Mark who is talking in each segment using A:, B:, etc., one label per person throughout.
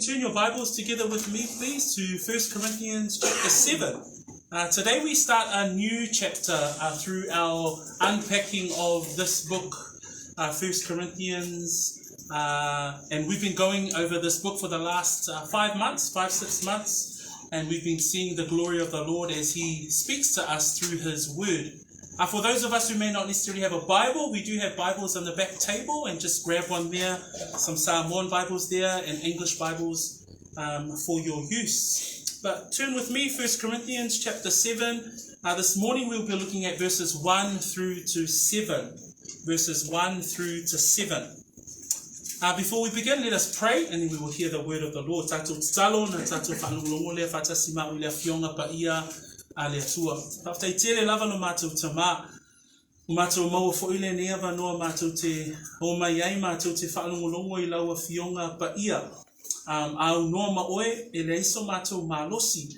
A: Turn your Bibles together with me, please, to 1 Corinthians chapter 7. Uh, today we start a new chapter uh, through our unpacking of this book, uh, 1 Corinthians. Uh, and we've been going over this book for the last uh, five months, five, six months. And we've been seeing the glory of the Lord as He speaks to us through His Word. Uh, for those of us who may not necessarily have a Bible, we do have Bibles on the back table, and just grab one there. Some Samoan Bibles there and English Bibles um, for your use. But turn with me, 1 Corinthians chapter 7. Uh, this morning we'll be looking at verses 1 through to 7. Verses 1 through to 7. Uh, before we begin, let us pray and then we will hear the word of the Lord. Tatou tatalo na tatou faalogologo lea faatasi ma au i le afioga paia a le Atua. Faafetai tele lava lo matou tama. Ua matou maua foi lenei avanoa matou te o mai ai matou te faalogologo i lau afioga paia. Um, aunoa ma oe e leai so matou malosi.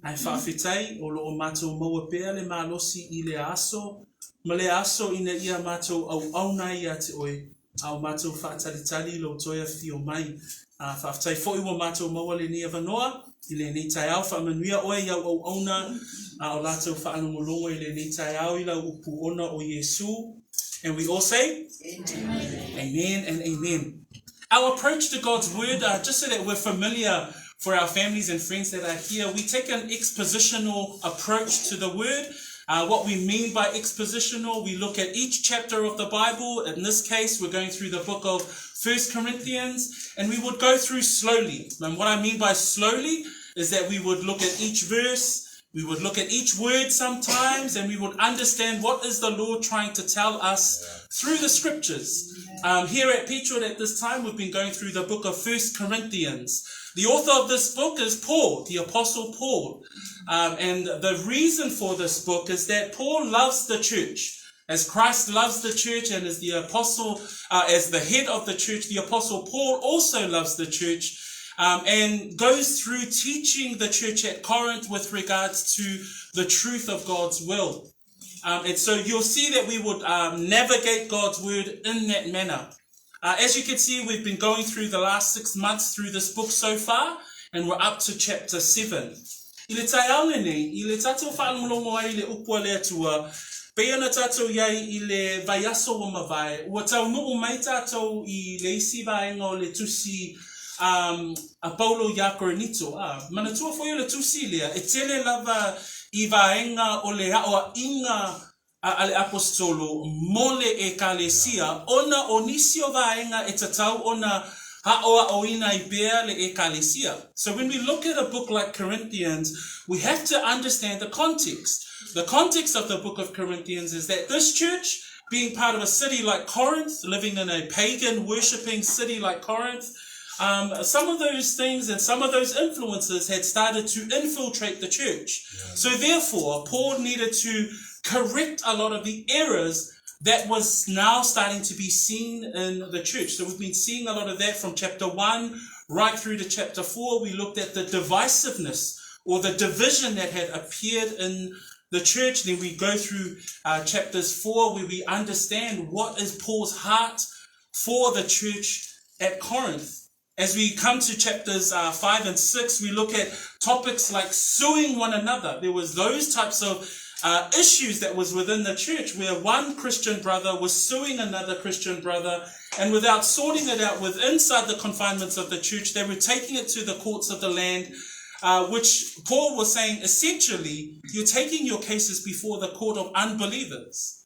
A: Ae faafetai o lo o matou maua pea le malosi i lea aso ma lea aso ina ia matou auauna ai ia te oe. A o matou faatalitali i lou toe afio mai. A faafetai foi ua matou maua lenei avanoa i lenei taeao. Faamanuia oe i au auauna a o latou faalogologo i lenei taeao i lau upu ona o Iesu. And we all say, Amen. Amen and amen. Our approach to God's word, uh, just so that we're familiar for our families and friends that are here, we take an expositional approach to the word. Uh, what we mean by expositional, we look at each chapter of the Bible. In this case, we're going through the book of First Corinthians, and we would go through slowly. And what I mean by slowly is that we would look at each verse, we would look at each word sometimes, and we would understand what is the Lord trying to tell us through the scriptures. Um, here at Peachwood at this time, we've been going through the book of First Corinthians. The author of this book is Paul, the Apostle Paul. Um, and the reason for this book is that Paul loves the church. As Christ loves the church and as the apostle, uh, as the head of the church, the apostle Paul also loves the church um, and goes through teaching the church at Corinth with regards to the truth of God's will. Um, and so you'll see that we would um, navigate God's word in that manner. Uh, as you can see, we've been going through the last six months through this book so far, and we're up to chapter 7. I le taeao lenei, i le tatou faalogologo ai i le upu a le Atua, pei ona tatou i ai i le vaiaso ua mavae, ua taunuu mai tatou i le isi vaega o le tusi a, a Paulo iā Korinito. A, manatua foi o le tusi lea, e tele lava i vaega o le aoaiga a a le Aposetolo mo le Ekalesia, ona o nisi o vaega e tatau ona aʻoaʻoina ai pea le Ekalesia. So when we look at a book like Corinthians, we have to understand the context. The context of the book of Corinthians is that this church, being part of a city like Corinth, living in a pagan worshipping city like Corinth, um, some of those things and some of those influences had started to infiltrate the church. So therefore, Paul needed to correct a lot of the errors that was now starting to be seen in the church. So we've been seeing a lot of that from chapter 1 right through to chapter 4. We looked at the divisiveness or the division that had appeared in the church. Then we go through uh, chapters 4 where we understand what is Paul's heart for the church at Corinth. As we come to chapters uh, 5 and 6, we look at topics like suing one another. There was those types of uh, issues that was within the church where one Christian brother was suing another Christian brother and without sorting it out with inside the confinements of the church, they were taking it to the courts of the land, uh, which Paul was saying essentially, you're taking your cases before the court of unbelievers.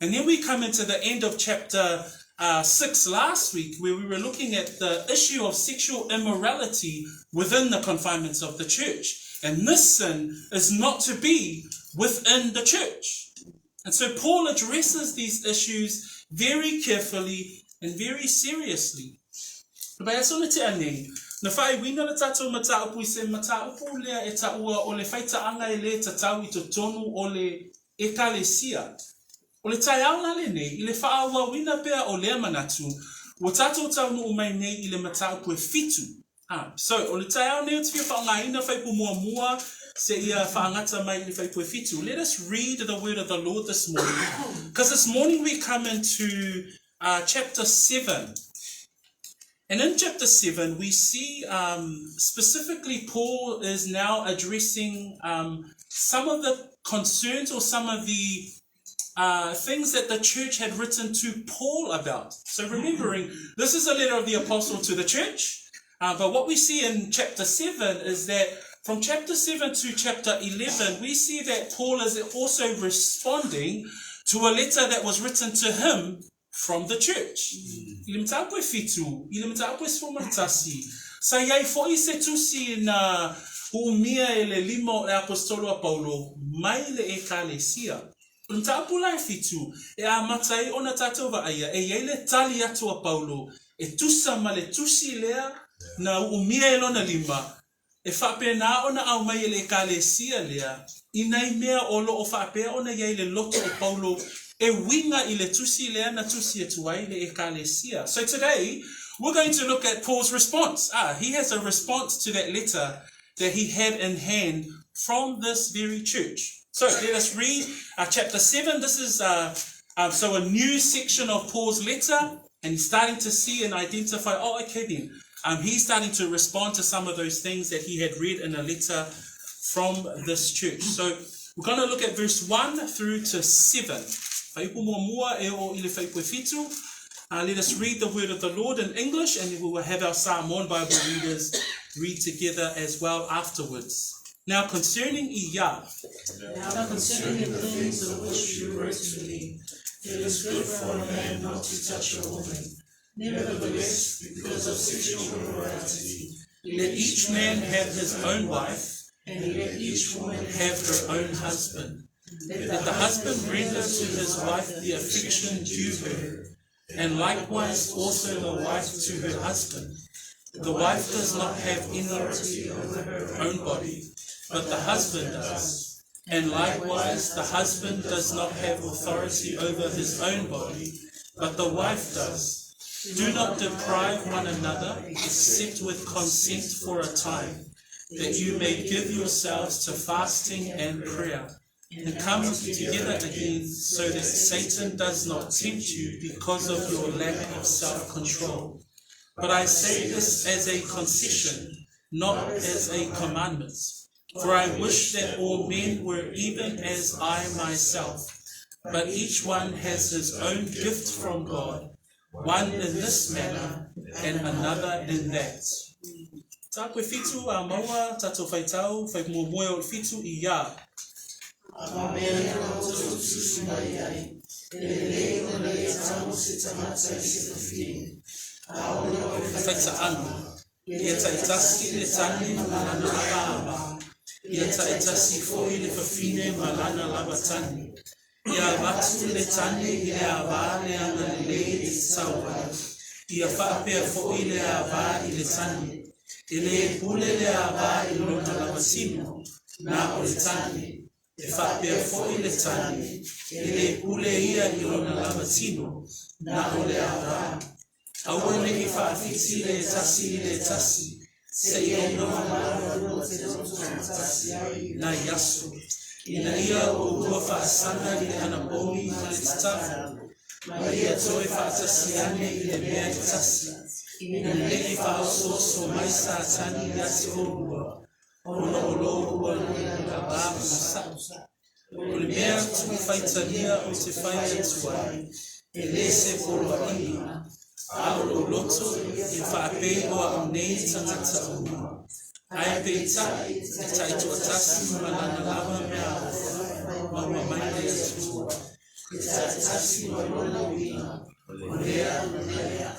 A: And then we come into the end of chapter uh, 6 last week, where we were looking at the issue of sexual immorality within the confinements of the church. And this sin is not to be within the church. And so Paul addresses these issues very carefully and very seriously. Vaiaso na tea nei, na faaiuina le tatou mataupu i se mataupu lea e taua o le faitaaga e lē tatau i totonu o le Ekalesia. O le taeao la lenei, i le faaauauina pea o lea manatu, ua tatou taunuu mai nei i le mataupu e fitu. Ah, so, o le taeao nei ou te fia faaaogaina faipu muamua seia faagata mai i le faipu e fitu. Let us read the word of the Lord this morning, because this morning we come into uh, chapter 7. And in chapter 7, we see um, specifically Paul is now addressing um, some of the concerns or some of the uh, things that the church had written to Paul about. So remembering, this is a letter of the apostle to the church. Uh, but what we see in chapter 7 is that from chapter 7 to chapter 11, we see that Paul is also responding to a letter that was written to him from the church. I le mataupu e fitu, i le mataupu e 11, sa i ai foʻi se tusi na uumia e le lima o le Aposetolo a Paulo mai le Ekalesia. O le mataupu la e fitu, e amata ai ona tatou vaaia e i ai le tali atu a Paulo e tusa ma le tusi lea na uumia e lona lima E faapena ona aumai e le Ekalesia lea i nai mea o lo o faapea ona i ai le loto o Paulo e uiga i le tusi lea na tusi atu ai le Ekalesia. So today, we're going to look at Paul's response. Ah, he has a response to that letter that he had in hand from this very church. So let us read uh, chapter 7. This is uh, um, so a new section of Paul's letter, and he's starting to see and identify, oh, okay then, um, he's starting to respond to some of those things that he had read in a letter from this church. So we're going to look at verse 1 through to 7. Uh, let us read the word of the Lord in English and we will have our Samoan Bible readers read together as well afterwards. Now concerning Iya.
B: Now concerning the things of which you wrote to me, it is good for a man not to touch a woman. Nevertheless, because of sexual immorality,
A: let each man have his own wife,
B: and let each woman
A: have her own husband. Let the husband render to his wife the affection due her, and likewise also the wife to her husband. The wife does not have any
B: authority over her
A: own body, but the husband does. And likewise, the husband does not have authority over his own body, but the wife does. Do not deprive one another, except with consent for a time, that you may give yourselves to fasting and prayer, and come together again so that Satan does not tempt you because of your lack of self-control. But I say this as a concession, not as a commandment. For I wish that all men were even as I myself. But each one has his own gift from God, one in this manner and another in that. Tāku e fitu a maua, tātou whaitau, whai muamua o le fitu i a.
B: A mea e koutou tusi mai ai, e lelei ona ia tango se tangata i se fafine, aole o e
A: Whaitaanu. Ia taitasi le tane ma lana lava ava. Ia taitasi foi le fafine ma lana lava tane. Ia avatu le tane i le ava le agalelei e tatau ai. Ia faapea foi le ava i le tane. E le pule le ava i lona lava tino, na o le tane. E faapea foi le tane, e le pule ia i lona lava tino, na o le ava. Aua ne i faawhiti le tasi i le tasi, seia noho nai aso, ina ia oulua faasaga i le anapogi ma le tatalo, ma ia toe faatasi ane i le mea e tasi, ina ne i faaosooso mai Satani ia te oulua, ona o lo oulua va onosai. O le mea tuufaitalia ou te fai atu ai, e le se poloaiga, a o lou loto e faapei o a'u nei tagata uma. Ae peitai, e taitoatasi ma lana lava meaalofa maua mai le Atua,
B: e taitasi ma lona uiga, o lea ma lea.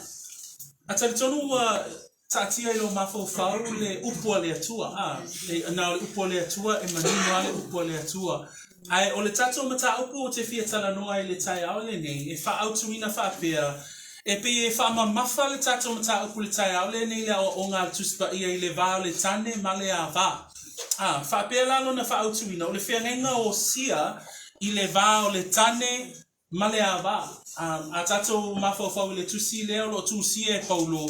A: A talitonu ua Taatia i lou mafaufau le upu a le Atua, a, e, na o le upu a le Atua e manino a le upu a le Atua. Ae o le tatou mataupu ou te fia talanoa ai i le taeao lenei, e faaautuina faapea, e pei e faamamafa le tatou mataupu i le taeao lenei le aoaoga a le Tusi Paia i le va o le tane ma le ava. A, faapea la lona faaautuina, o le feagaiga o Sia i le va o le tane ma le ava a tatou mafaufau i le tusi lea o lo o tusia e Paulo,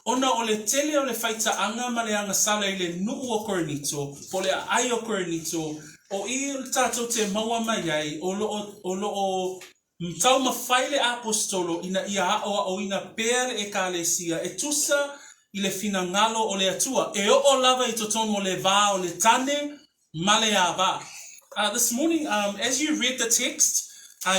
A: ona o le tele o le faitaaga ma le agasala i le nuu o Korinito, po o le aai o Korinito, o i tatou te maua mai ai o lo o, o lo o. Taumafai le Aposetolo ina ia aʻoaʻoina pea le Ekalesia e tusa i le finagalo o le Atua, e oo lava i totonu o le va o le tane ma le ava. This morning, as you read the text,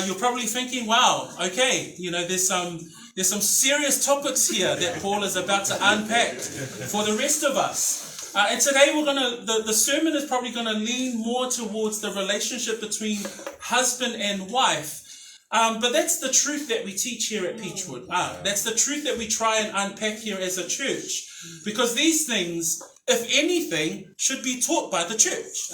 A: you're probably thinking, wow, okay, you know, there's some, there's some serious topics here that Paul is about to unpack for the rest of us. And today we're gonna, the, the sermon is probably gonna lean more towards the relationship between husband and wife. But that's the truth that we teach here at Peachwood. That's the truth that we try and unpack here as a church. Because these things, if anything, should be taught by the church.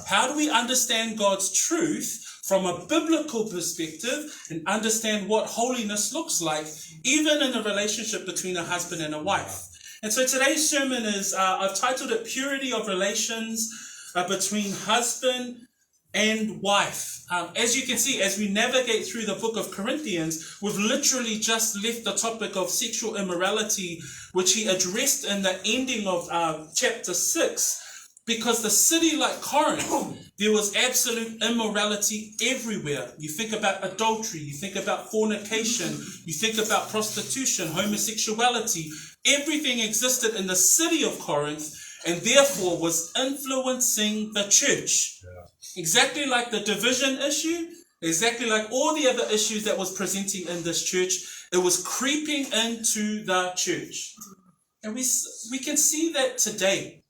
A: How do we understand God's truth from a biblical perspective and understand what holiness looks like, even in the relationship between a husband and a wife? And so today's sermon is, I've titled it Purity of Relations Between Husband and Wife. As you can see, as we navigate through the book of Corinthians, we've literally just left the topic of sexual immorality, which he addressed in the ending of chapter 6, because the city like Corinth, there was absolute immorality everywhere. You think about adultery, you think about fornication, you think about prostitution, homosexuality. Everything existed in the city of Corinth and therefore was influencing the church. Exactly like the division issue, exactly like all the other issues that was presenting in this church, it was creeping into the church. And we can see that today.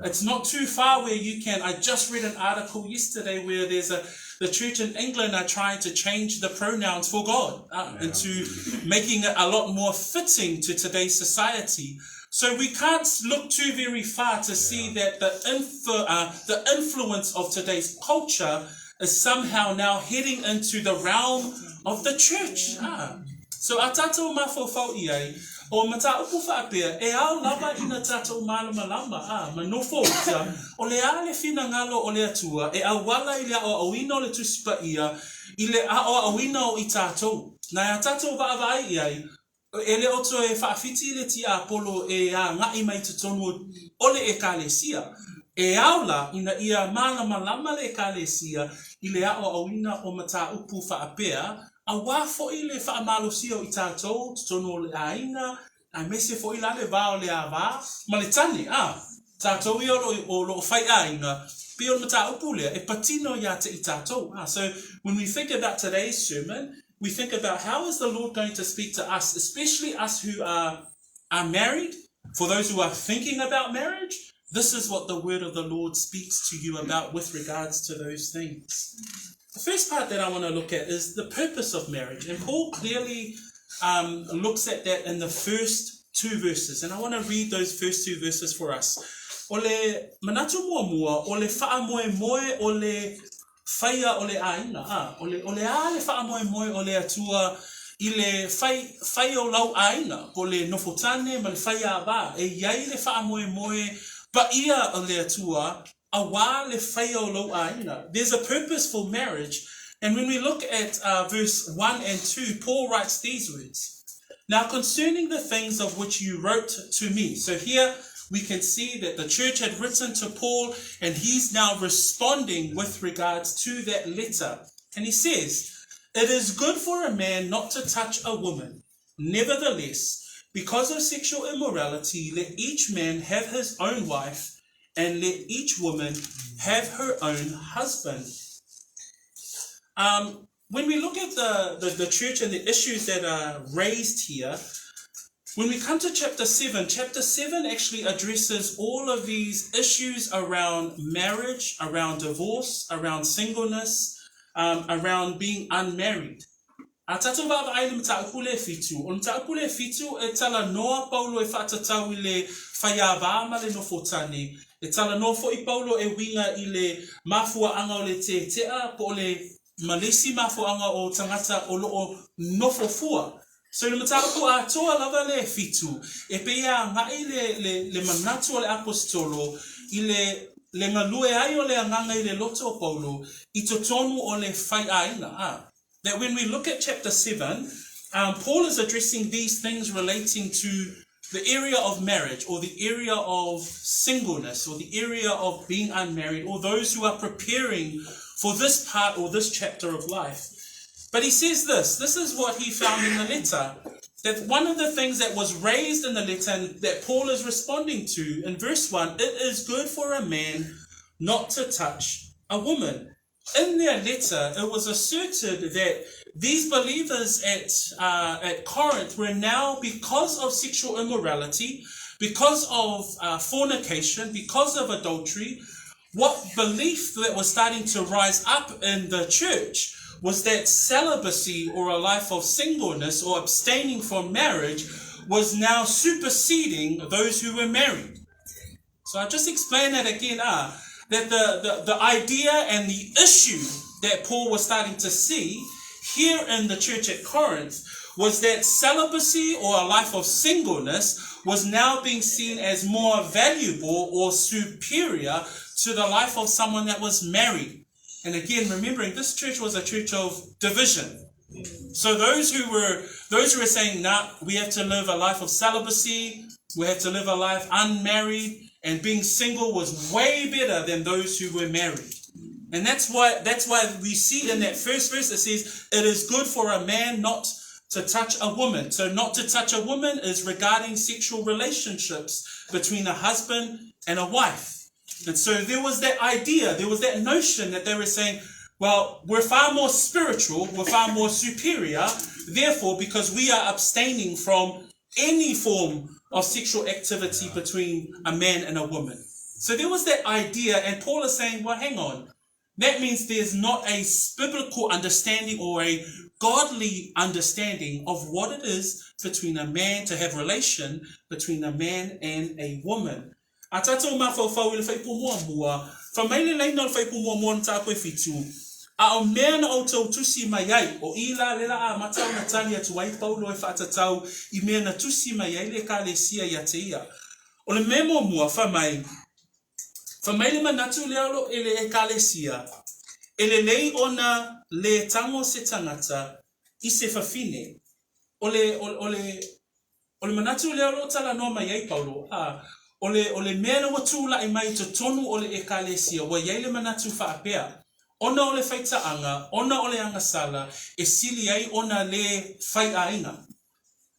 A: It's not too far where you can. I just read an article yesterday where there's a the church in England are trying to change the pronouns for God into making it a lot more fitting to today's society. So we can't look too very far to see that the influence of today's culture is somehow now heading into the realm of the church. So a tātou mafaufau i ai, o mataupu faapea, e ao lava ina tātou malamalama, ma nofo uta, o le a le finagalo o le Atua, e auala i le aʻoaʻoina o le Tusi Paia, i le aʻoaʻoina o i tātou. Na a tātou vaavaai i ai, e le o toe faafiti le tiapolo e agaʻi mai totonu o le Ekalesia. E ao la ina ia malamalama le Ekalesia i le aʻoaʻoina o mataupu faapea, auā foʻi le faamalosia o i tātou, totonu o le aiga, aemaise foʻi la le va o le avā, ma le tane, a, tātou ia o loo fai aiga, pei o le mataupu lea, e patino iā te i tātou. So when we think about today's sermon, we think about how is the Lord going to speak to us, especially us who are married, for those who are thinking about marriage, this is what the word of the Lord speaks to you about with regards to those things. The first part that I want to look at is the purpose of marriage. And Paul clearly looks at that in the first two verses. And I want to read those first two verses for us. O le manatu muamua, o le faamoemoe o le faia o le aiga. O le a le faamoemoe o le Atua i le fai, fai o lau aiga, po le nofo tane ma le fai avā. E iai le faamoemoe paia o le Atua, auā le faia o lou aiga. There's a purpose for marriage. And when we look at verse 1 and 2, Paul writes these words. Now concerning the things of which you wrote to me. So here we can see that the church had written to Paul and he's now responding with regards to that letter. And he says, it is good for a man not to touch a woman. Nevertheless, because of sexual immorality, let each man have his own wife and let each woman have her own husband. When we look at the church and the issues that are raised here, when we come to chapter 7, chapter 7 actually addresses all of these issues around marriage, around divorce, around singleness, around being unmarried. A tātou vaavaai le mataupu le 7. O le mataupu le 7 e talanoa Paulo e faatatau i le faiavā ma le nofo tane. E talanoa foʻi Paulo e uiga i le mafuaaga o le tetea po o le malisi mafuaaga o tagata o loo nofo fua. So i le mataupu atoa lava le 7, e pei agaʻi le manatu o le aposetolo i le galue ai o le Agaga i le loto o Paulo i totonu o le faiaiga. That when we look at chapter 7, Paul is addressing these things relating to the area of marriage or the area of singleness or the area of being unmarried or those who are preparing for this part or this chapter of life. But he says this this is what he found in the letter. That one of the things that was raised in the letter and that Paul is responding to in verse 1 it is good for a man not to touch a woman. In their letter, it was asserted that these believers at, at Corinth were now, because of sexual immorality, because of fornication, because of adultery, what belief that was starting to rise up in the church was that celibacy or a life of singleness or abstaining from marriage was now superseding those who were married. So I just explain that again, ah, that the, the, the idea and the issue that Paul was starting to see here in the church at Corinth was that celibacy or a life of singleness was now being seen as more valuable or superior to the life of someone that was married. And again, remembering this church was a church of division. So those who were those who were saying, nah, we have to live a life of celibacy, we have to live a life unmarried, and being single was way better than those who were married. And that's why that's why we see in that first verse it says, it is good for a man not to touch a woman. So not to touch a woman is regarding sexual relationships between a husband and a wife. And so there was that idea, there was that notion that they were saying, well, we're far more spiritual, we're far more superior, therefore, because we are abstaining from any form of sexual activity between a man and a woman. So there was that idea, and Paul is saying, well, hang on. That means there's not a biblical understanding or a godly understanding of what it is between a man to have relation between a man and a woman. A tātou mafaufau i le whaipu muamua, wha mai le laina o le whaipu muamua na tātou e whitu, a o mea na outou tusi mai ai, o i la le la a mata o na tali atu ai Paulo e whaatatau i mea na tusi mai ai le ekalesia ia te ia. O le mea muamua, wha mai, wha mai le manatu lea o lo e le ekalesia, e lelei ona le tango se tangata i se fafine, o le, o, o le, O le manatu lea o lo o talanoa mai ai Paulo, ā, o le, o le mea lea ua tula'i mai i totonu o le Ekalesia, ua i ai le manatu faapea, ona o le faitaaga, ona o le agasala, e sili ai ona lē faiaiga.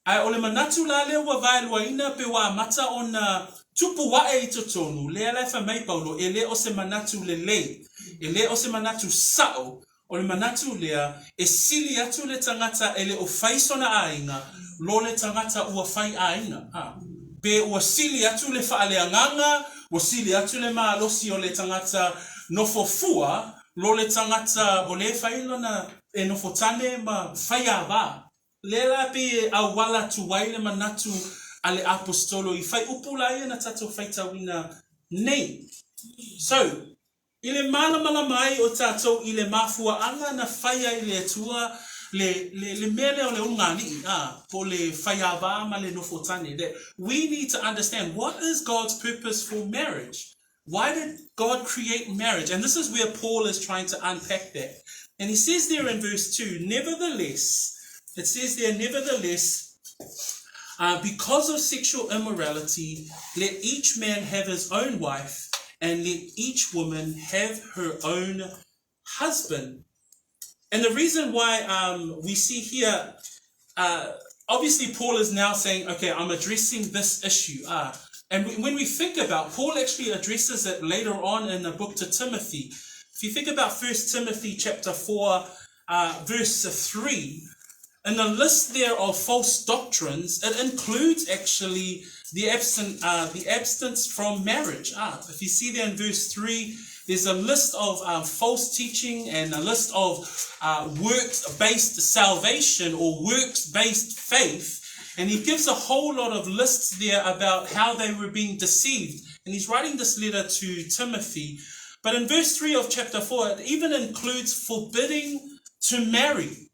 A: Ae o le manatu la lea ua vaeluaina pe ua amata ona tupu aʻe i totonu, lea la e fai mai Paulo, e lē o se manatu lelei, e lē o se manatu saʻo, O le manatu lea, e sili atu le tagata e le o fai sona aiga, lo le tagata ua fai aiga, a. Pe ua sili atu le faaleagaga, ua sili atu le malosi o le tagata nofo fua, lo le tagata o lea e fai lona e nofo tane ma fai ava. Lea la pei e auala atu ai le manatu a le Aposetolo i fai upu la ia na tatou faitauina nei. So, I le malamalama ai o tatou i le mafuaaga na fai ai le Atua le, le, le mea lea o le ulugalii, a, po o le faiava ma le nofo tane, that we need to understand what is God's purpose for marriage. Why did God create marriage? And this is where Paul is trying to unpack that. And he says there in verse 2, nevertheless, it says there, nevertheless, because of sexual immorality, let each man have his own wife, and let each woman have her own husband. And the reason why we see here, obviously, Paul is now saying, okay, I'm addressing this issue. And when we think about, Paul actually addresses it later on in the book to Timothy. If you think about First Timothy chapter 4, verse 3, in the list there of false doctrines, it includes actually the absent, the absence from marriage. If you see there in verse 3, there's a list of false teaching and a list of works-based salvation or works-based faith. And he gives a whole lot of lists there about how they were being deceived. And he's writing this letter to Timothy. But in verse 3 of chapter 4, it even includes forbidding to marry.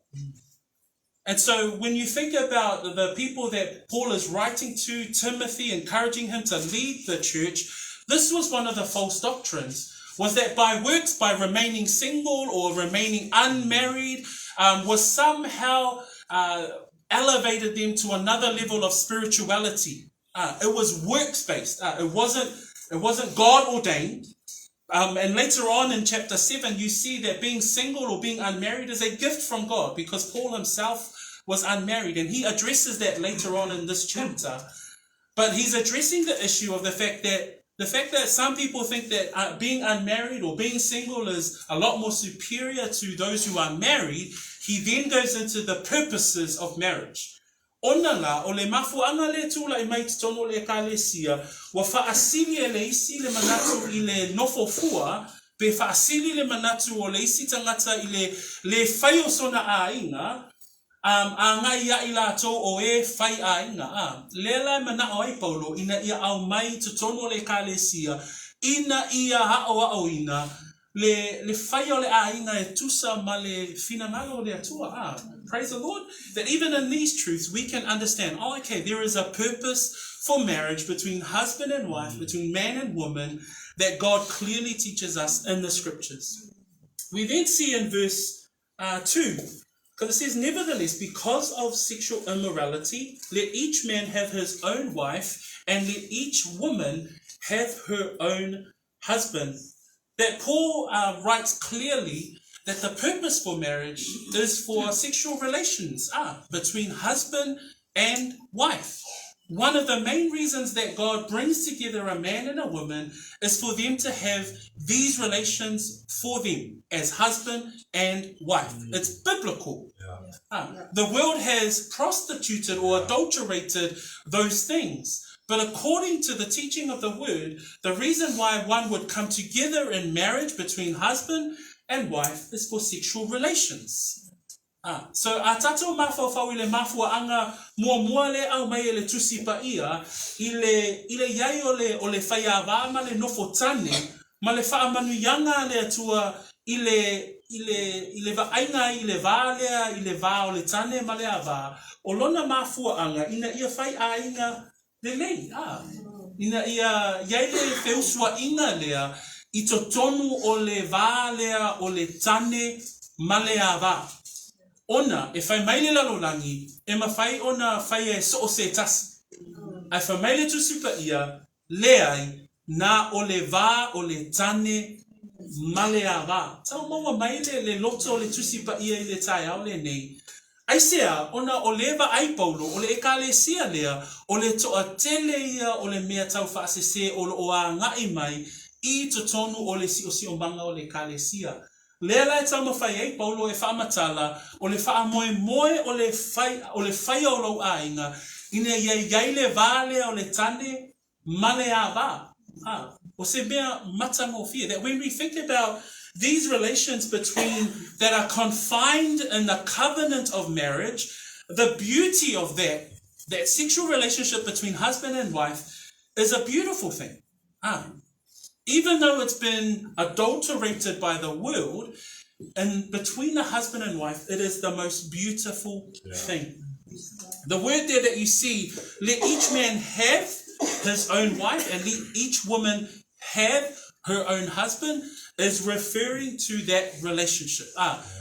A: And so when you think about the people that Paul is writing to, Timothy, encouraging him to lead the church, this was one of the false doctrines, was that by works, by remaining single or remaining unmarried, was somehow elevated them to another level of spirituality. It was works-based. It wasn't, it wasn't God ordained. And later on in chapter 7, you see that being single or being unmarried is a gift from God because Paul himself was unmarried and he addresses that later on in this chapter. But he's addressing the issue of the fact that the fact that some people think that being unmarried or being single is a lot more superior to those who are married, he then goes into the purposes of marriage. Ona la, o le mafuaaga lea e tulai mai i totonu o le Ekalesia, ua faasili e le isi le manatu i le nofo fua, pe faasili le manatu o le isi tagata i le le fai o sona aiga, a agai ia i latou o e fai aiga, a lea la e manao ai Paulo ina ia aumai i totonu o le Ekalesia ina ia aoaoina le le faia o le aiga e tusa ma le finagalo o le Atua. Ah, praise the Lord that even in these truths we can understand, oh, okay, there is a purpose for marriage between husband and wife, between man and woman, that God clearly teaches us in the scriptures. We then see in verse 2, because it says, Nevertheless, because of sexual immorality, let each man have his own wife, and let each woman have her own husband. That Paul writes clearly that the purpose for marriage is for sexual relations between husband and wife. One of the main reasons that God brings together a man and a woman is for them to have these relations for them as husband and wife. It's biblical. The world has prostituted or adulterated those things. But according to the teaching of the word, the reason why one would come together in marriage between husband and wife is for sexual relations. Ah, so a tatou mafaufau i le mafuaaga muamua lea e aumai e le Tusi Paia i le i le i ai o le o le faiavā ma le nofo tane ma le faamanuiaga a le Atua i le i le i le vaaiga ai i le va lea i le va o le tane ma le avā, o lona mafuaaga ina ia fai aiga lelei, ā, ina ia i ai le feusuaiga lea i totonu o le va lea o le tane ma le avā. Ona e fai mai le lalolagi e mafai ona faia e so o se tasi. Ae fai mai le Tusi Paia, Leai, na o le va o le tane ma le avā. Tau maua mai le, le loto o le Tusi Paia i le taeao lenei. Aisea, ona o le vaai Paulo, o le Ekalesia lea, o le toatele ia o le mea tau faasese o lo o agai mai i totonu o le siosiomaga o le Ekalesia. Lea la e taumafai ai Paulo e faamatala, o le faamoemoe o le fai, o le faia o lou aiga, ina ia i ai le va lea o le tane ma le avā. A, o se mea matagofie. That when we think about these relations between that are confined in the covenant of marriage, the beauty of that, that sexual relationship between husband and wife is a beautiful thing. Even though it's been adulterated by the world, and between the husband and wife, it is the most beautiful thing. The word there that you see, let each man have his own wife and let each woman have her own husband, is referring to that relationship.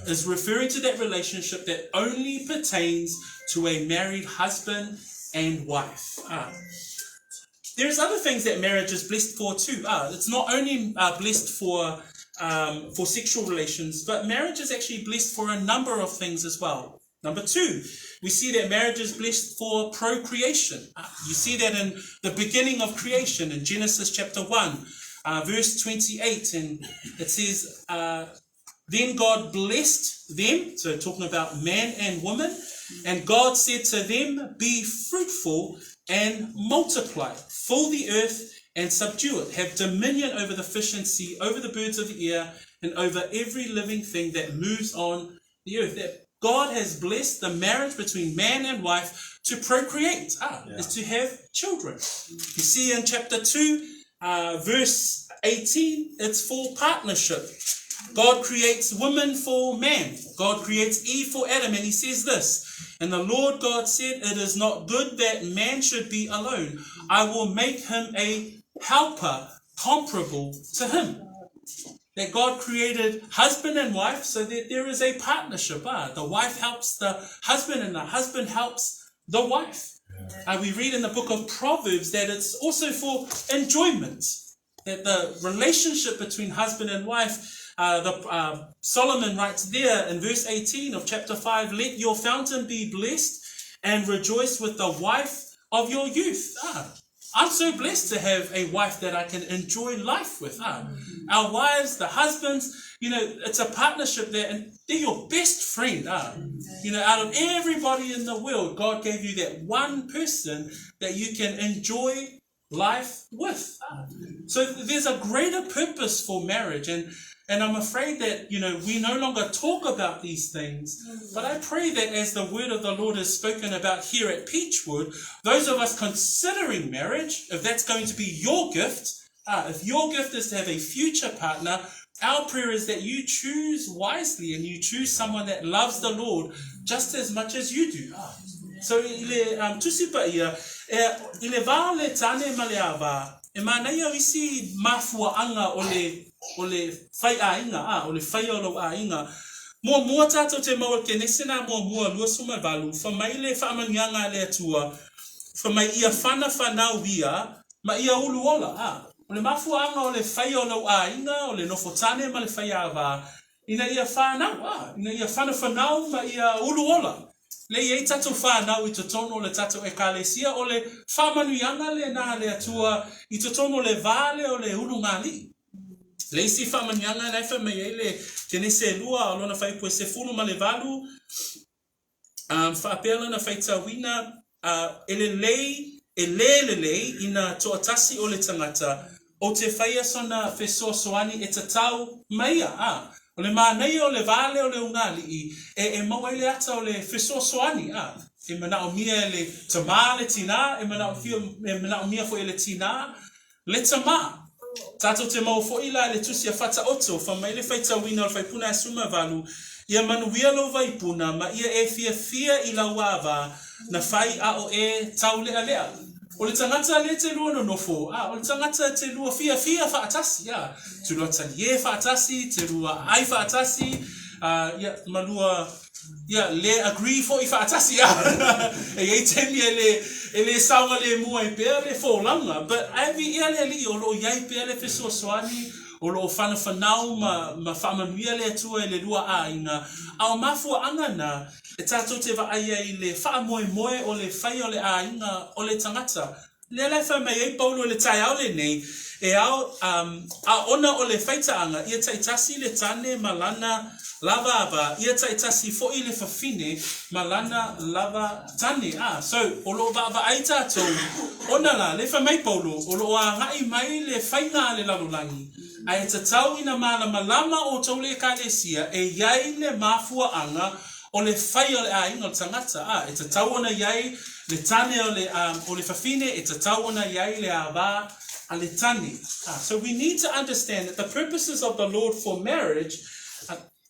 A: Is referring to that relationship that only pertains to a married husband and wife. There's other things that marriage is blessed for too. It's not only blessed for sexual relations, but marriage is actually blessed for a number of things as well. Number 2, we see that marriage is blessed for procreation. You see that in the beginning of creation in Genesis chapter 1, verse 28, and it says, Then God blessed them, so talking about man and woman, and God said to them, Be fruitful and multiply, fill the earth and subdue it, have dominion over the fish and sea, over the birds of the air, and over every living thing that moves on the earth. That God has blessed the marriage between man and wife to procreate, is to have children. You see in chapter 2, verse 18, it's for partnership. God creates woman for man. God creates Eve for Adam, and he says this, And the Lord God said, It is not good that man should be alone. I will make him a helper comparable to him. That God created husband and wife so that there is a partnership. The wife helps the husband and the husband helps the wife. We read in the book of Proverbs that it's also for enjoyment. That the relationship between husband and wife, the, Solomon writes there in verse 18 of chapter 5, let your fountain be blessed and rejoice with the wife of your youth. I'm so blessed to have a wife that I can enjoy life with. Our wives, the husbands, you know, it's a partnership there, and they're your best friend. You know, out of everybody in the world, God gave you that one person that you can enjoy life with. So there's a greater purpose for marriage, and I'm afraid that, you know, we no longer talk about these things, but I pray that as the word of the Lord is spoken about here at Peachwood, those of us considering marriage, if that's going to be your gift, if your gift is to have a future partner, our prayer is that you choose wisely and you choose someone that loves the Lord just as much as you do. So i le Tusi Paia, i le vā o le tāne ma le ava, e manaia o isi mafuaanga o le o le whai āinga, ā, o le whai o lou āinga. Muamua tātou te maua Kenese nā muamua 28, wha mai le whaamanuiaga a le Atua, wha mai ia whana whanau ia, ma ia ulu ola, ā, o le mafuaanga o le whai o lou āinga, o le nofo tāne ma le whai āvā, ina ia whanau, ā, ina ia whana whanau ma ia ulu ola. Le i ai tatou whanau i totonu o le tatou Ekalesia, o le whaamanuiaga lenā a le Atua i totonu o le vā lea o le ulugalii. Le isi whaamanuiaga na e whai mai ai le Kenese e lua o lona whaipu e 18, whaapea lana whaitauina, e lelei, e lē lelei ina toatasi o le tagata, o te whaia sona fesoasoani e tatau maia, ā, o le manaia o le vā lea o le ugali'i, e, e maua ai le ata o le fesoasoani, ā, e manaomia e le tamā le tinā, e manaomia, e manaomia foi e le tinā Le tamā. Tātou te maua foʻi la i le tusi a Fataoto, fa mai le faitauina o le faipuna Asuma valu, ia manuia lou vaipuna ma ia e fiafia i lau ava na fai a o e taulealea. O le tagata le te lua nonofo, a o le tagata te lua fiafia faatasi, a te lua talie faatasi, te lua ai faatasi, a ia ma lua Ia, le agree foʻi faatasi a. E iai taimi e le, e le saogalemu ai pea le folauga, but ae viia le Alii o loo iai pea le fesoasoani, o loo whanawhanau ma, ma faamanuia le Atua i le lua āiga, a o mafuaaga na e tatou te vaai ai i le faamoemoe o le whai o le āiga o le tagata. Lea la e fai mai ai Paulo i le taeao lenei, e ao, um, a ona o le faitaaga, ia taitasi le tane ma lana lava ava, ia taitasi foʻi le fafine ma lana lava tane. A, so, o loo vaavaai tatou, ona la, le fai mai Paulo, o loo agaʻi mai le faiga a le lalolagi, a e tatau ina malamalama outou le Ekalesia e iai le mafuaaga o le fai o le āiga o le tagata, ā, e tatau ona i ai le tane o le, o le fafine, e tatau ona i ai le āvā a le tane. Ā, so we need to understand that the purposes of the Lord for marriage,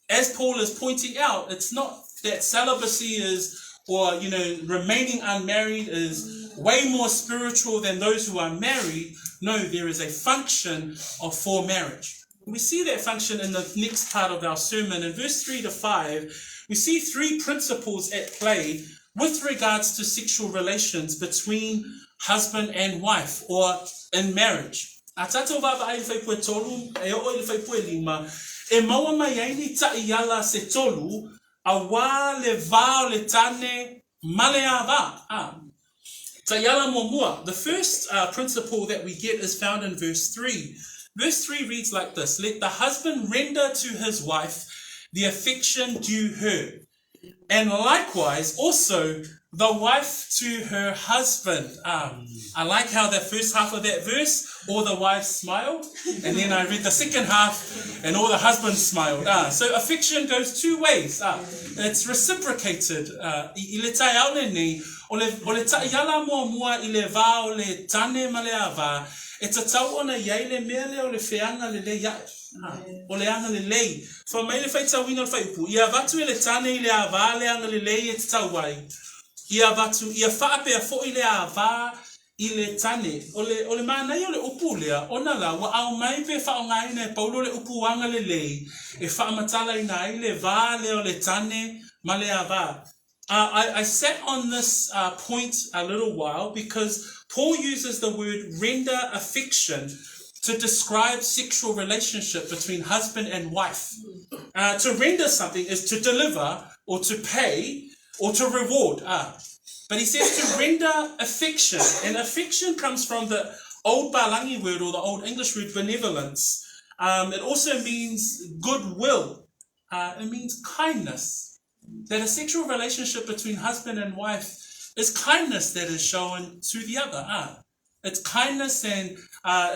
A: as Paul is pointing out, it's not that celibacy is, or, you know, remaining unmarried is way more spiritual than those who are married. No, there is a function of for marriage. We see that function in the next part of our sermon. In verse 3 to 5, we see three principles at play with regards to sexual relations between husband and wife or in marriage. A tātou vaavaai i le faipue tolu, e oo i le faipue lima, e maua mai ai ni taʻiala se tolu, auā le vā o le tāne ma le ava. A. Taʻiala muamua. The first principle that we get is found in verse 3. Verse 3 reads like this, Let the husband render to his wife the affection due her, and likewise also the wife to her husband. I like how the first half of that verse, all the wives smiled, and then I read the second half, and all the husbands smiled. So affection goes two ways. It's reciprocated. I le taeao lenei, o le, o le taʻiala muamua i le vā o le tane ma le ava, e tatau ona i ai le mea lea o le feaga lelei aʻe. O le agalelei. Fai mai le faitauina o le faaiupu, Ia avatu e le tane i le ava le agalelei e tatau ai. Ia avatu, ia faapea foʻi le ava i le tane. O le, o le manaia o le upu lea, ona la, ua aumai pe faaaogaina e Paulo le upu agalelei e faamatalaina ai le va lea o le tane ma le ava. I, I sat on this point a little while because Paul uses the word render affection. to describe sexual relationship between husband and wife. To render something is to deliver or to pay or to reward. But he says to render affection. And affection comes from the old Balangi word or the old English word benevolence. It also means goodwill. It means kindness. That a sexual relationship between husband and wife is kindness that is shown to the other. It's kindness and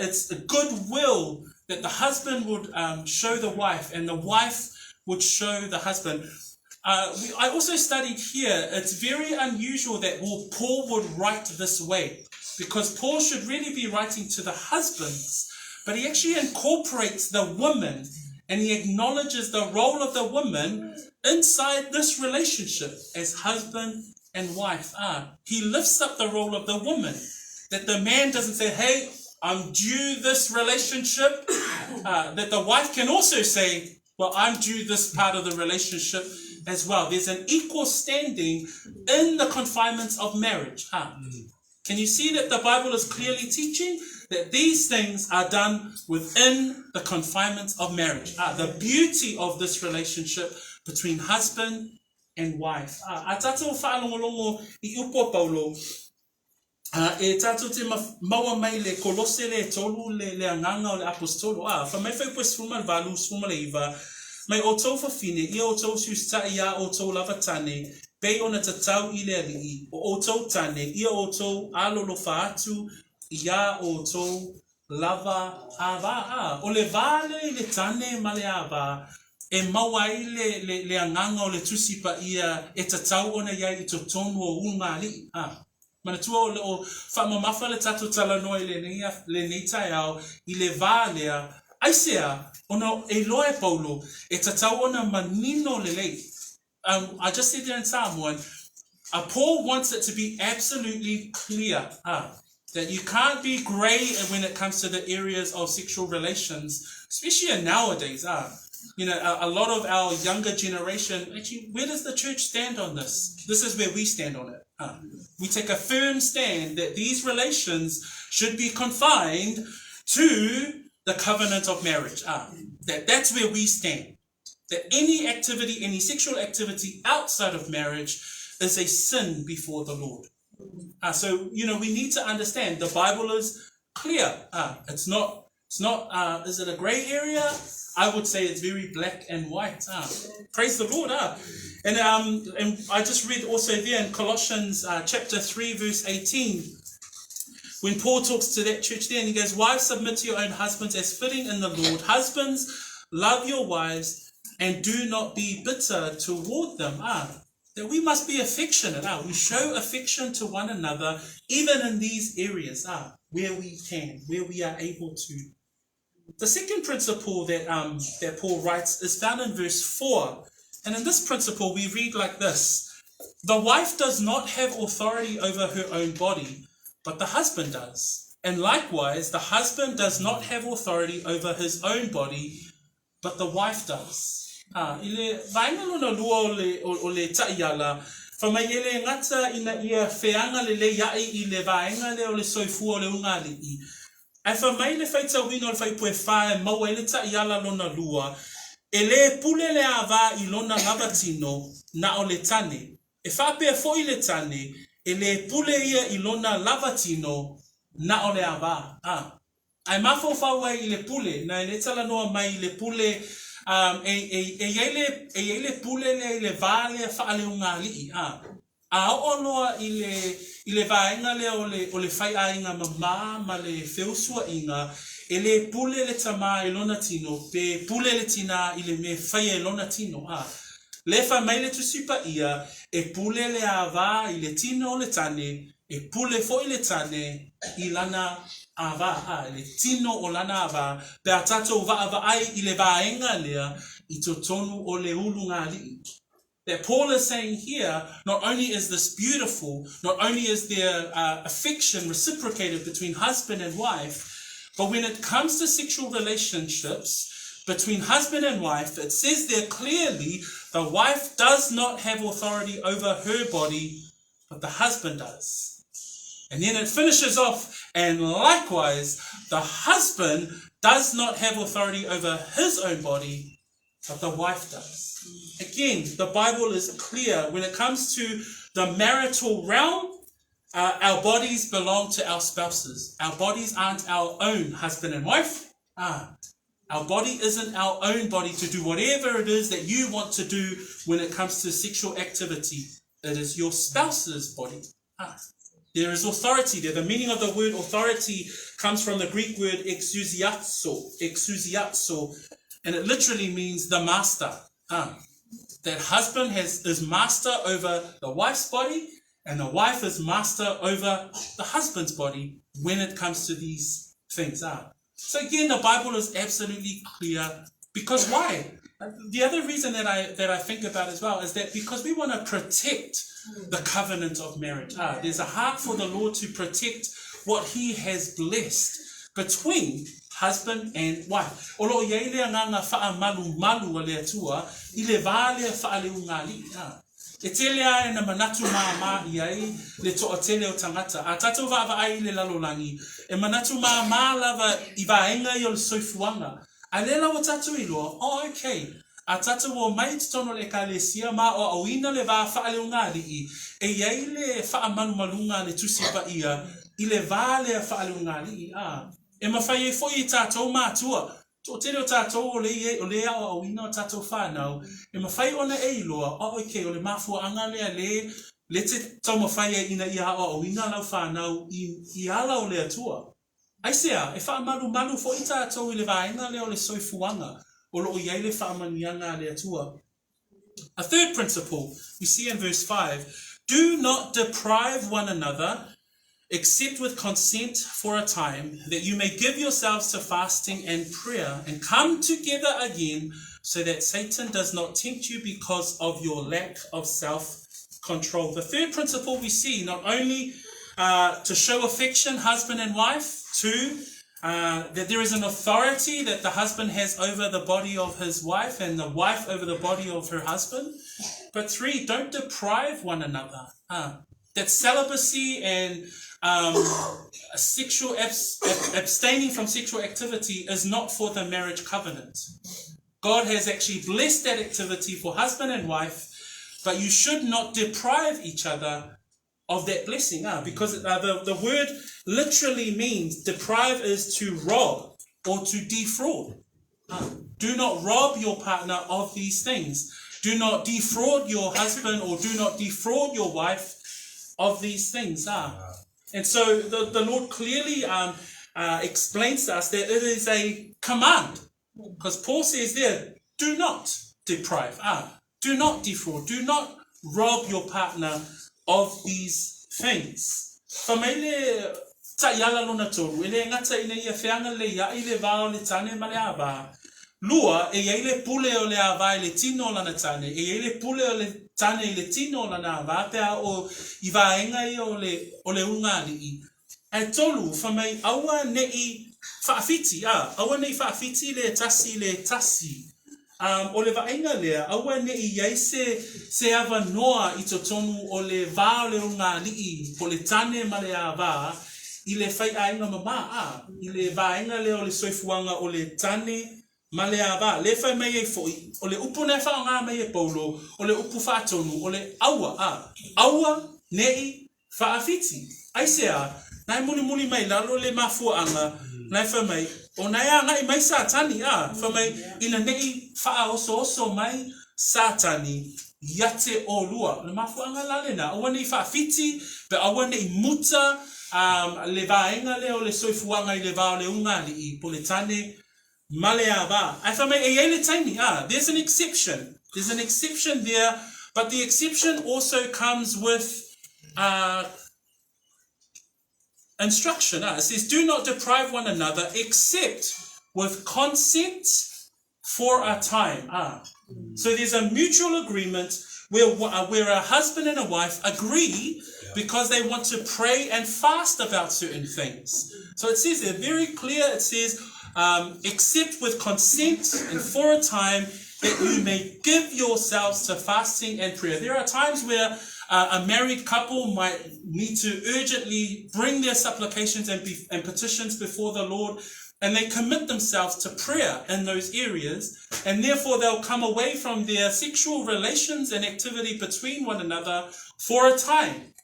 A: it's the goodwill that the husband would show the wife and the wife would show the husband. I also studied here, it's very unusual that Paul would write this way, because Paul should really be writing to the husbands, but he actually incorporates the woman and he acknowledges the role of the woman inside this relationship as husband and wife are. He lifts up the role of the woman, that the man doesn't say, hey, I'm due this relationship, that the wife can also say, well, I'm due this part of the relationship as well. There's an equal standing in the confinements of marriage. Can you see that the Bible is clearly teaching that these things are done within the confinements of marriage? The beauty of this relationship between husband and wife. A tātou whaalongolongo i upo Paulo, e tātou te maua mai le Kolose le tolu le anganga o le apostolo. Wha mai whai pue sfuma le valu, sfuma le iva, mai o tau whawhine, ia o tau siusta ia o tau lava tane, pei ona tatau i le alii, o outou tane, ia outou alolofa atu, ia outou lava ava. O le vā lea i le tane ma le ava, e maua ai le agaga o le Tusi Paia e tatau ona i ai i totonu o ulugalii. Manatua o le o faamamafa le tatou talanoa i lenei taeao i le vā lea, aisea, ona e iloa e Paulo, e tatau ona manino lelei. I just said there in Samoan, Paul wants it to be absolutely clear that you can't be grey when it comes to the areas of sexual relations, especially nowadays. You know, a lot of our younger generation, actually, where does the church stand on this? This is where we stand on it. We take a firm stand that these relations should be confined to the covenant of marriage. That's where we stand. That any activity, any sexual activity outside of marriage is a sin before the Lord. So, you know, we need to understand the Bible is clear. It's not, is it a grey area? I would say it's very black and white. Praise the Lord. And I just read also there in Colossians chapter 3, verse 18, when Paul talks to that church there and he goes, wives, submit to your own husbands as fitting in the Lord. Husbands, love your wives and do not be bitter toward them. That we must be affectionate. We show affection to one another, even in these areas, where we can, where we are able to. The second principle that that Paul writes is found in verse 4. And in this principle, we read like this. The wife does not have authority over her own body, but the husband does. And likewise, the husband does not have authority over his own body, but the wife does. I le vaega lona lua o le ta'iala, fa mai e le gata ina ia feaga lelei a'i i le vaega lea o le soifua o le ugali'i. Ae fa mai le faitauina o le fuaiupu e 4 e maua ai le ta'iala lona lua, e lē pule le avā i lona lava tino, na o le tane. E faapea fo'i le tane, e lē pule ia i lona lava tino, na o le avā. Ae mafaufau ai i le pule, na e lē talanoa mai i le pule, e i ai le pule lea i le vā lea faaleugali'i. A oo loa i le vaega lea o le faiaiga mamā ma le feusua'iga, e lē pule le tamā i lona tino, pe pule le tinā i le mea faia i lona tino. Lea fai mai le Tusi Paia, e pule le avā i le tino o le tane, e pule fo'i le tane i lana avā, i le tino o lana avā, pe a tatou vaavaai i le vaega lea i totonu o le ulugalii. That Paul is saying here, not only is this beautiful, not only is there affection reciprocated between husband and wife, but when it comes to sexual relationships between husband and wife, it says there clearly the wife does not have authority over her body, but the husband does. And then it finishes off, and likewise, the husband does not have authority over his own body, but the wife does. Again, the Bible is clear when it comes to the marital realm. Our bodies belong to our spouses. Our bodies aren't our own, husband and wife. Our body isn't our own body to do whatever it is that you want to do when it comes to sexual activity. It is your spouse's body. There is authority there. The meaning of the word authority comes from the Greek word exousiazo, exousiazo, and it literally means the master. That husband is master over the wife's body, and the wife is master over the husband's body when it comes to these things. So again, the Bible is absolutely clear. Because why? The other reason that I think about as well is that because we want to protect the covenant of marriage. There's a heart for the Lord to protect what he has blessed between husband and wife. O loo iai le agaga faamalumalu a le Atua i le va lea faaleugali'i. E tele lava ina manatu māmā i ai le toatele o tagata, a tātou vaavaai i le lalolagi, e manatu māmā lava i vaega ia o le soifuaga. A lea la ua tātou iloa, oh okay, a tātou omai i totonu o le Ekalesia ma aoaoina le va faaleugali'i, e i ai le faamalumaluga a le Tusi Paia i le va lea faaleugali'i, ā, e mafai ai foi e tātou mātua Toatele o tātou o le o le aoaoina o tātou whānau, e mawhai ona e iloa, oh okay, o le mafuaanga lea le, le te taumafai ai ina ia aoaoina lau whānau i ala o le Atua. Aisea, e faamalumalu fo'i tātou i le vaega lea o le soifuaga, o loo i ai le faamanuiaga a le Atua. A third principle we see in verse 5, do not deprive one another except with consent for a time, that you may give yourselves to fasting and prayer, and come together again, so that Satan does not tempt you because of your lack of self-control. The third principle we see, not only to show affection, husband and wife, two, that there is an authority that the husband has over the body of his wife and the wife over the body of her husband. But three, don't deprive one another. That celibacy and sexual abstaining from sexual activity is not for the marriage covenant. God has actually blessed that activity for husband and wife, but you should not deprive each other of that blessing, because the word literally means deprive is to rob or to defraud. Do not rob your partner of these things. Do not defraud your husband or do not defraud your wife of these things. And so the Lord clearly explains to us that it is a command. Because Paul says there, do not deprive. Do not defraud. Do not rob your partner of these things. Fai mai le taiala lona tolu, e le gata ina ia feagalelei ai le va o le tane ma le ava. Lua, e i ai le pule o le ava i le tino o lana tane, e i ai le pule o le tane i le tino o lana ava, pe a o i vaega ia o le, o le ugali'i. Ae tolu, fai mai, aua ne'i faafiti, a, aua ne'i faafiti le tasi le tasi. O le vaaiga lea, aua ne'i i ai se, se avanoa i totonu o le va o le ugali'i, po o le tane ma le ava, i le faiaiga mamā, a, i le vaega lea o le soifuaga o le tane ma le ava. Lea e fai mai ai fo'i, o le upu na e faaaoga mai e Paulo, o le upu faatonu, o le aua, a, aua ne'i Faafiti, aisea, na e mulimuli mai lalo le mafuaaga, na e fai mai, o na e agai mai Satani, a, fai mai, ina nei faaosooso mai Satani ia te olua. O le mafuaaga la lena, aua nei faafiti, pe aua nei muta, a, le vaega lea o le soifuaga i le va o le ugali'i, po le tane ma le ava. Ae fai mai, e i ai le taimi, a, there's an exception. There's an exception there, but the exception also comes with instruction. It says, do not deprive one another except with consent for a time. So there's a mutual agreement where a husband and a wife agree because they want to pray and fast about certain things. So it says there, very clear, it says, except with consent and for a time that you may give yourselves to fasting and prayer. There are times where A married couple might need to urgently bring their supplications and, be, and petitions before the Lord, and they commit themselves to prayer in those areas, and therefore they'll come away from their sexual relations and activity between one another for a time.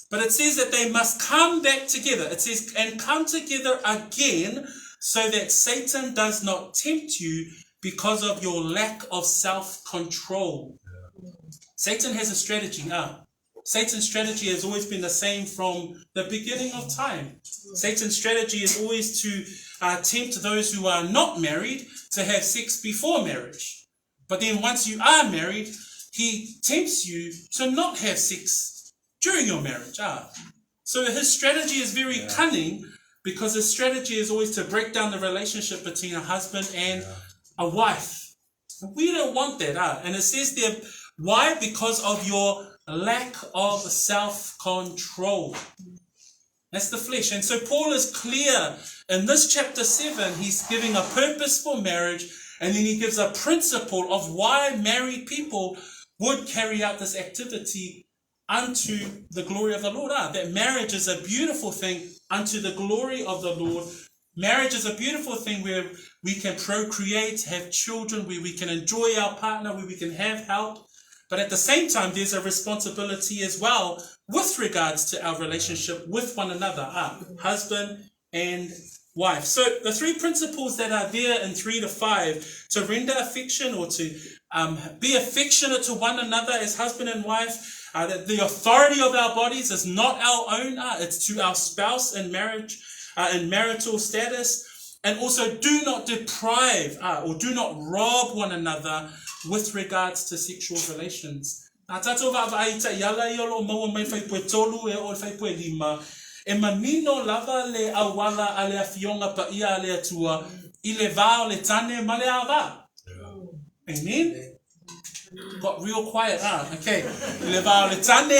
A: But it says that they must come back together. It says, and come together again so that Satan does not tempt you because of your lack of self control. Satan has a strategy now. Satan's strategy has always been the same from the beginning of time. Satan's strategy is always to tempt those who are not married to have sex before marriage. But then once you are married, he tempts you to not have sex during your marriage. Ah. So his strategy is very yeah. cunning because his strategy is always to break down the relationship between a husband and yeah. a wife. We don't want that. Ah. And it says there, why? Because of your lack of self control. That's the flesh. And so Paul is clear in this chapter 7, he's giving a purpose for marriage, and then he gives a principle of why married people would carry out this activity unto the glory of the Lord. Ah, that marriage is a beautiful thing unto the glory of the Lord. Marriage is a beautiful thing where we can procreate, have children, where we can enjoy our partner, where we can have help. But at the same time, there's a responsibility as well with regards to our relationship with one another, husband and wife. So the three principles that are there in 3 to 5 to render affection or to be affectionate to one another as husband and wife, that the authority of our bodies is not our own, it's to our spouse in marriage, in marital status. And also do not deprive or do not rob one another with regards to sexual relations. A tātou vaavaai taʻiala ia o loo maua mai fuaiupu e tolu e oo i le fuaiupu e lima, e manino lava le auala a le Afioga Paia a le Atua i le va o le tane ma le ava. Amen? Got real quiet, ah, okay. I le va o le tane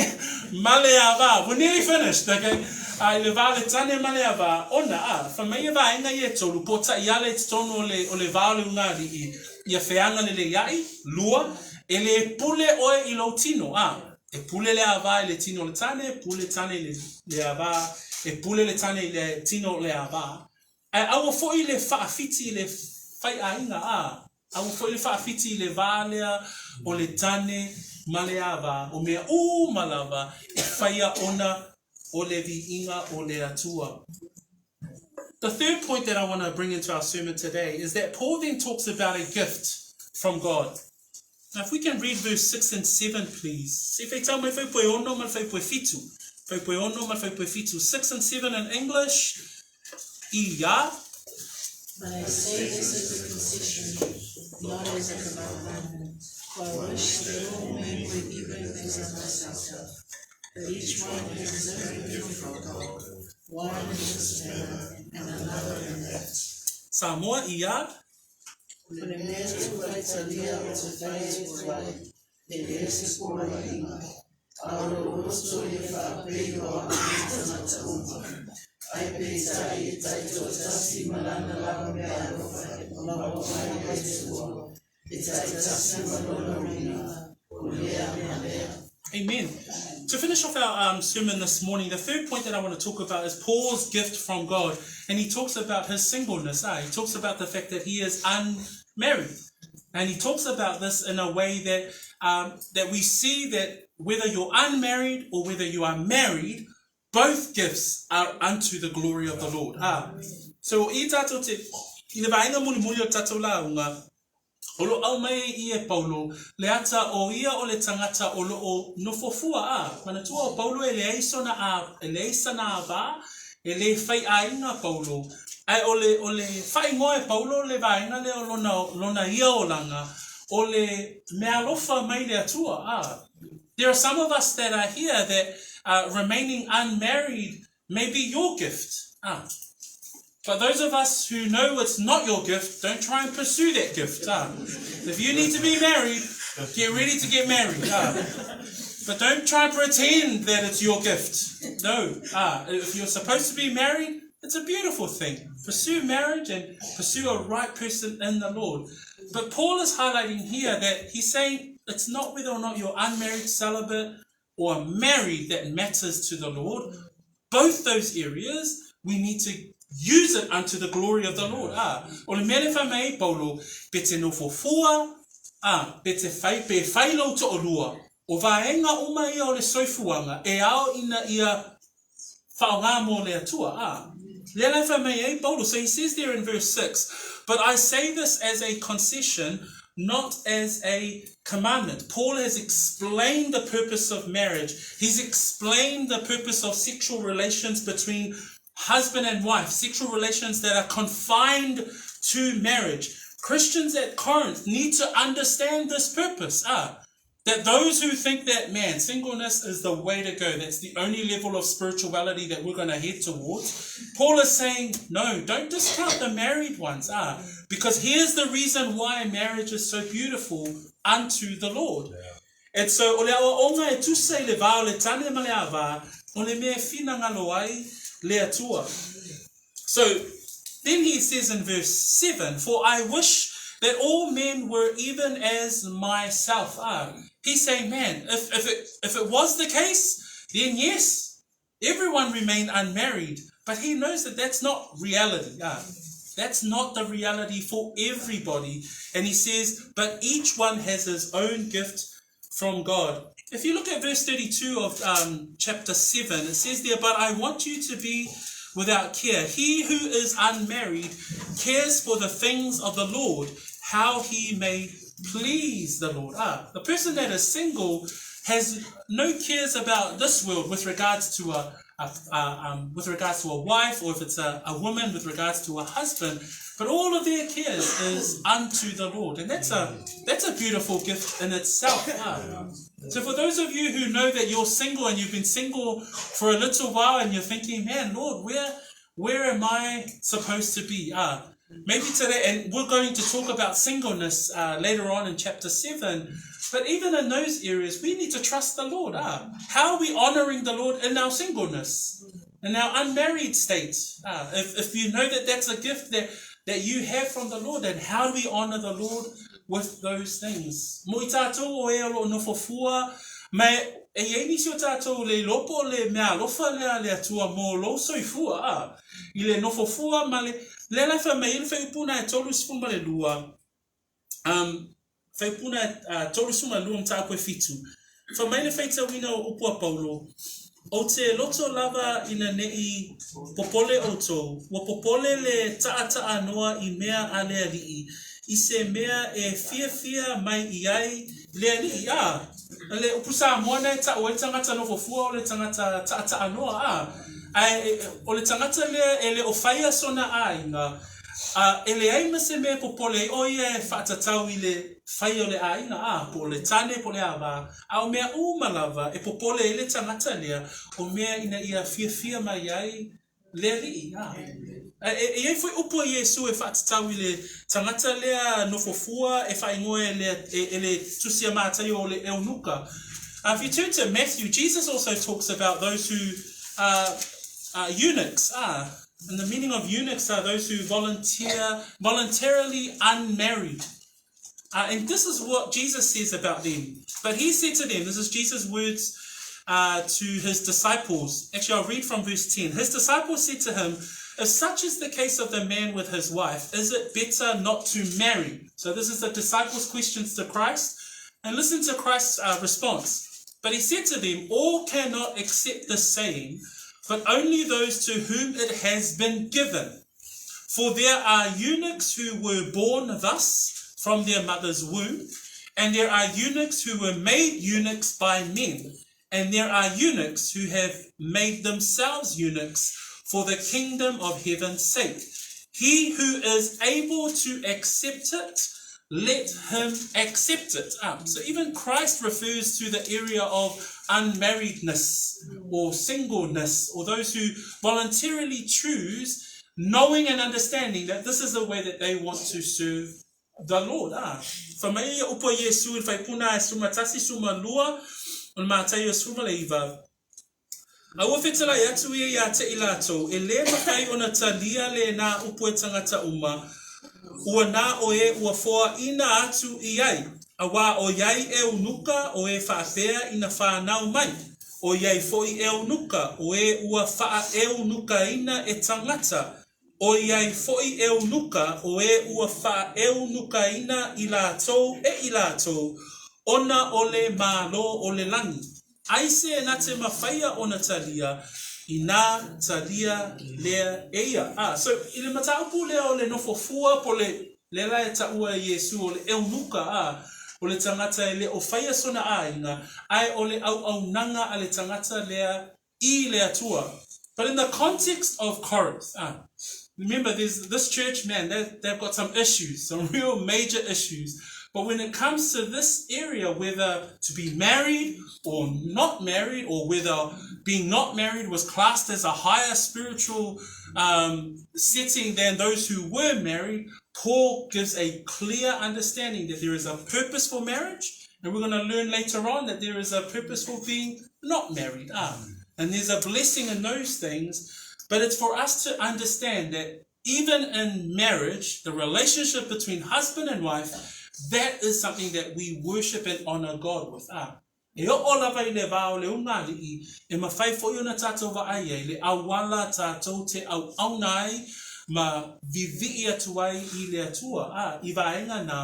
A: ma le ava. We're nearly finished, okay? I le va o le tane ma le ava, ona, ah, fai mai ia vaega ia e tolu, po o taʻiala i totonu o le, o le va o le ugāliʻi, ia feaga leleiaʻi, lua, e lē pule oe i lou tino, ā, e pule le ava i le tino o le tane, pule tane i le, le ava, e pule le tane i le tino o le ava, ae aua foʻi le faafiti i le faiʻaiga, ā, aua foʻi le faafiti i le va lea o le tane ma le ava, o mea uma lava e faia ona o le viiga o le Atua. The third point that I want to bring into our sermon today is that Paul then talks about a gift from God. Now, if we can read verse 6 and 7, please. Se faitau mai fuaiupu e ono ma le fuaiupu e fitu. Fuaiupu e ono ma le fuaiupu e fitu. 6 and 7 in English. Ia.
B: But I say this as a concession, not as a commandment. For I wish that all men were even as I myself. But each one has his own gift from God, one in this manner and another in that.
A: Samoa, ia.
B: O le mea tufaitalia o te fai e tuai, e le se poloaiga, a o lou loto e faapei loa ai i tagata uma. Ae peitai e taitoatasi ma lana lava meaalofa e maua mai e le Atua, e taitasi ma lona uiga, o lea ma lea.
A: Amen. To finish off our sermon this morning, the third point that I want to talk about is Paul's gift from God. And he talks about his singleness. Ah? He talks about the fact that he is unmarried. And he talks about this in a way that, that we see that whether you're unmarried or whether you are married, both gifts are unto the glory of the Lord. Ah. So, i tātou te, i le vaega mulimuli o tātou lauga, O loo aumai ai i e Paulo le ata o ia o le tagata o loo nofo fua, a, manatua o Paulo e leai sona a, e leai sana ava, e le fai aiga Paulo, ae o le, o le faaigoa e Paulo le vaega lea o lona, lona ia olaga, o le meaalofa mai le Atua, a. There are some of us that are here that uh, remaining unmarried may be your gift. Ah. But those of us who know it's not your gift, don't try and pursue that gift. Ah. If you need to be married, get ready to get married. Ah. But don't try and pretend that it's your gift. No. Ah, if you're supposed to be married, it's a beautiful thing. Pursue marriage and pursue a right person in the Lord. But Paul is highlighting here that he's saying it's not whether or not you're unmarried, celibate, or are married that matters to the Lord. Both those areas, we need to use it unto the glory of the Lord. Ah, o le mea le whai mai Paulo, pe te nofo fua, ah, pe te whai, pe whai lou to'olua, o vaenga uma ia o le soifuaga, e ao ina ia whaonga mō le Atua. Ah. Lea la e whai mai ai Paulo. So he says there in verse 6, But I say this as a concession, not as a commandment. Paul has explained the purpose of marriage. He's explained the purpose of sexual relations between husband and wife, sexual relations that are confined to marriage. Christians at Corinth need to understand this purpose. Ah, that those who think that, man, singleness is the way to go, that's the only level of spirituality that we're going to head towards, Paul is saying, no, don't discount the married ones, ah, because here's the reason why marriage is so beautiful unto the Lord. Yeah. And so, o le aoaoga e tusa i le va o le tane ma le ava, o le mea e finagalo ai le Atua. So, then he says in verse 7, For I wish that all men were even as myself are. He's saying, man, if, if, it, if it was the case, then yes, everyone remained unmarried. But he knows that that's not reality. Ah, that's not the reality for everybody. And he says, but each one has his own gift from God. If you look at verse 32 of um, chapter 7, it says there, But I want you to be without care. He who is unmarried cares for the things of the Lord, how he may please the Lord. Ah, the person that is single has no cares about this world with regards to a, a, a um, with regards to a wife, or if it's a, a woman with regards to a husband. But all of their cares is unto the Lord, and that's a that's a beautiful gift in itself. Ah. So for those of you who know that you're single and you've been single for a little while and you're thinking, man, Lord, where where am I supposed to be? Ah, maybe today, and we're going to talk about singleness uh, later on in chapter 7. But even in those areas, we need to trust the Lord. Ah, how are we honoring the Lord in our singleness, in our unmarried state? Ah, if, if you know that that's a gift that, that you have from the Lord, then how do we honor the Lord with those things? Mo i tātou o e o lo nofo fua, me e iai nisi o tātou le iloa po o le mea alofa lea a le Atua mō lou soifua, ā, i le nofo fua ma le, lea la e fai mai ai le faaiupuna e 32, um, faaiupuna e 32 mataupu e fitu. Fai mai le faitauina o upu a Paulo, Ou te loto lava ina neʻi popole ʻoutou, ua popole le taʻataʻanoa i mea a le aliʻi, i se mea e fiafia mai i ai le aliʻi, ā, le upu Samoa na e taʻu ai tagata nofo fua o le tagata taʻataʻanoa, ā, a e, o le tagata lea e le o faia sona ʻāina, a e leai ma se mea e popole ai ʻo ia e faatatau i le fai o le ʻāina, ā, po o le tane po o le ava, a o mea uma lava e popole ai le tagata lea, o mea ina ia fiafia mai ai le aliʻi, ā. E, e i ai foi upu a Iesū e faatatau i le tagata lea nofo fua e faaigoa e le, e, e le Tusi a Mataio o le Eunuka. Uh, if you turn to Matthew, Jesus also talks about those who are, are eunuchs. Ah, and the meaning of eunuchs are those who volunteer, voluntarily unmarried. Uh, and this is what Jesus says about them. But he said to them, this is Jesus' words uh, to his disciples. Actually, I'll read from verse 10. His disciples said to him, If such is the case of the man with his wife, is it better not to marry? So this is the disciples' questions to Christ. And listen to Christ's uh, response. But he said to them, All cannot accept this saying, but only those to whom it has been given. For there are eunuchs who were born thus from their mother's womb, and there are eunuchs who were made eunuchs by men, and there are eunuchs who have made themselves eunuchs for the kingdom of heaven's sake. He who is able to accept it, let him accept it. Ah, so even Christ refers to the area of unmarriedness or singleness or those who voluntarily choose knowing and understanding that this is the way that they want to serve the Lord. Ah, fa mai ia upu a Iesu i le faipuna e suma tasi suma lua o le Mataio sefulu ma le iva. A ua fetalai atu ia iā te i lātou, e lē mafai ona talia lēnā upu e tangata uma, ua nā o e ua foaina atu i ai. Auā ʻoiai ʻeunuka o e faapea ina whānau mai, ʻoiai foʻi ʻeunuka o e ua whaʻaʻeunukaina e tagata, ʻoiai foʻi ʻeunuka o e ua whaʻaʻeunukaina i lātou e i lātou, ona o le Malo o le lani. Aise na te mawhaia ona talia, inā talia lea e ia. A, so, i le mataupu lea o le nofo fua po le, lea la e taʻua e Iesū o le ʻeunuka, a, o le tagata e le o faia sona ʻāina, ae o le ʻauʻaunaga a le tagata lea i le Atua. But in the context of Corinth, ah, remember there's this church, man, they, they've got some issues, some real major issues. But when it comes to this area, whether to be married or not married, or whether being not married was classed as a higher spiritual um, setting than those who were married, Paul gives a clear understanding that there is a purpose for marriage. And we're going to learn later on that there is a purpose for being not married. Ah, and there's a blessing in those things. But it's for us to understand that even in marriage, the relationship between husband and wife, that is something that we worship and honor God with. Ah. E oo lava i le vā o le ugāliʻi, e mafai foʻi ona tātou vaai ai le auala tātou te auauna ai ma viviʻi atu ai i le Atua, ā, i vaenga nā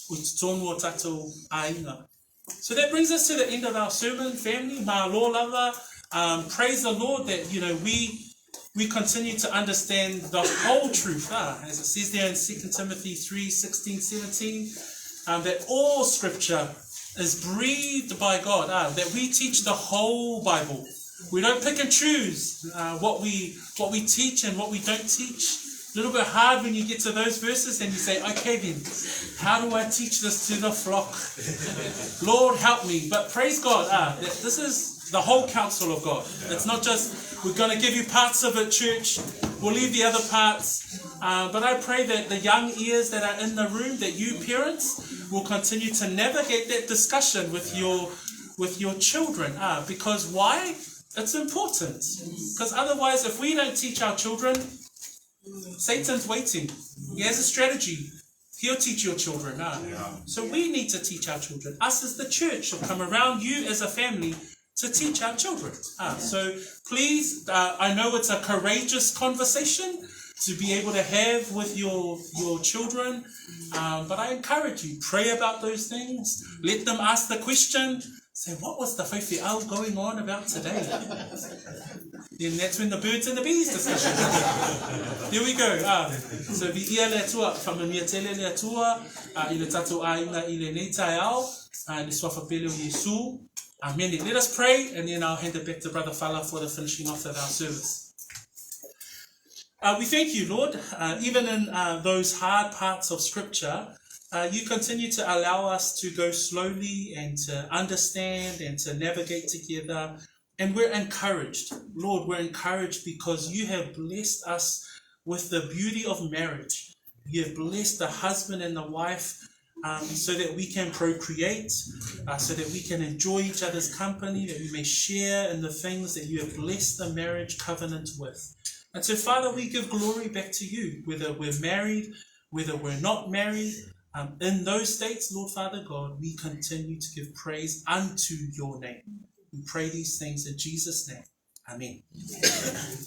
A: o totonu o tātou ʻāina. So that brings us to the end of our sermon, family. Malo lava. Um, praise the Lord that, you know, we we continue to understand the whole truth, ah, as it says there in 2 Timothy 3, 16, 17, um, that all scripture is breathed by God, ah, that we teach the whole Bible. We don't pick and choose uh, what we what we teach and what we don't teach. A little bit hard when you get to those verses and you say, okay then, how do I teach this to the flock? Lord, help me. But praise God, ah, that this is the whole counsel of God. It's not just, we're going to give you parts of it, church. We'll leave the other parts. Uh, but I pray that the young ears that are in the room, that you parents will continue to navigate that discussion with your with your children. Ah, because why? It's important. Because otherwise, if we don't teach our children, Satan's waiting. He has a strategy. He'll teach your children. Ah. So we need to teach our children. Us as the church will come around you as a family to teach our children. Ah, so please, uh, I know it's a courageous conversation to be able to have with your, your children, um, but I encourage you, pray about those things. Let them ask the question. Say, what was the faifeau going on about today? Then that's when the birds and the bees discussion. There we go. Ah, so viia le Atua, whamanuia tele le Atua, uh, i le tatou āinga i lenei taeao, uh, i le suafa pele o Iesu. Amen. Let us pray and then I'll hand it back to Brother Fala for the finishing off of our service. Uh, we thank you, Lord, uh, even in uh, those hard parts of Scripture, uh, you continue to allow us to go slowly and to understand and to navigate together. And we're encouraged. Lord, we're encouraged because you have blessed us with the beauty of marriage. You have blessed the husband and the wife um, so that we can procreate, uh, so that we can enjoy each other's company, that we may share in the things that you have blessed the marriage covenant with. And so, Father, we give glory back to you, whether we're married, whether we're not married. Um, in those states, Lord Father God, we continue to give praise unto your name. We pray these things in Jesus' name. Amen. Amen.